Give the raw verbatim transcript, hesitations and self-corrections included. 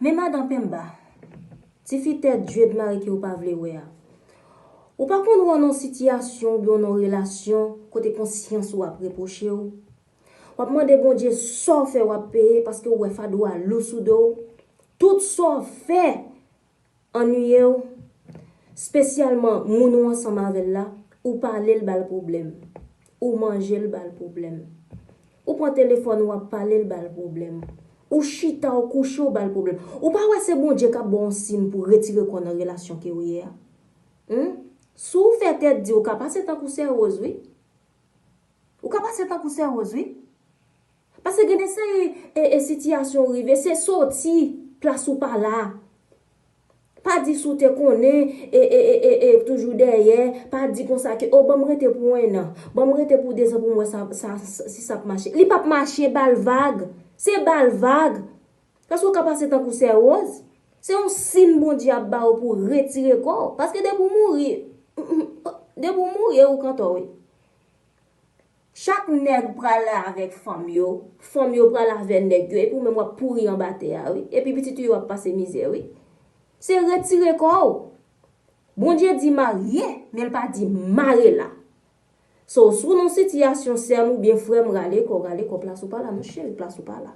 Men madan Pemba, tifi tèt djed mare ke w pa vle wè a. Ou pa konn wè w nan sitiyasyon oubyen w nan relasyon kote konsyans ou ap repwoche w. W ap mande Bondye sa w fè w ap peye paske w wè fado a lou sou do w. Tout sa w fè annuye w. Spesyalman moun ou ansanm avè l la, ou pale l ba l pwoblèm. Ou manje l ba l pwoblèm. Ou pran telefòn ou ap pale l ba l pwoblèm. Ou chita ou kouche ou ba l pwoblèm. Ou pa wè se Bondye k ap ba w yon siy pou retire kò w nan relasyon ke w ye a? Hmm? Si w fè tèt di, ou ka pase tankou sè Rose wi. Ou ka pase tankou sè Rose wi. Paske gen de seri e, e sitiyasyon rive, se soti plas ou pa la. Pa di si w te konnen e, e, e, e, e toujou dèyè, pa di konsa ke o ban m rete pou en an, ban m rete pou de zan pou m wè sa, sa, sa, si sa ap mache. Li p ap mache, ba l vag. Se ba l vag. Paske w ka pase tankou sè Rose. Se yon siy Bondye ap ba w pou retire kò w. Paske depi w mouri, depi w mouri e ou k antò wi. Chak nèg pral avèk fanm yo, fanm yo pral avè nèg yo, epi ou menm w ap pouri anba tè a wi. Epi pitit ou yo ap pase mizè wi. Se retire kò w. Bondye di marye, men l pa di mare la. So, si w nan sitiyasyon sè m oubyen frè m, rale kò w, rale kò w, plas ou pa la, mon cheri, plas ou pa la.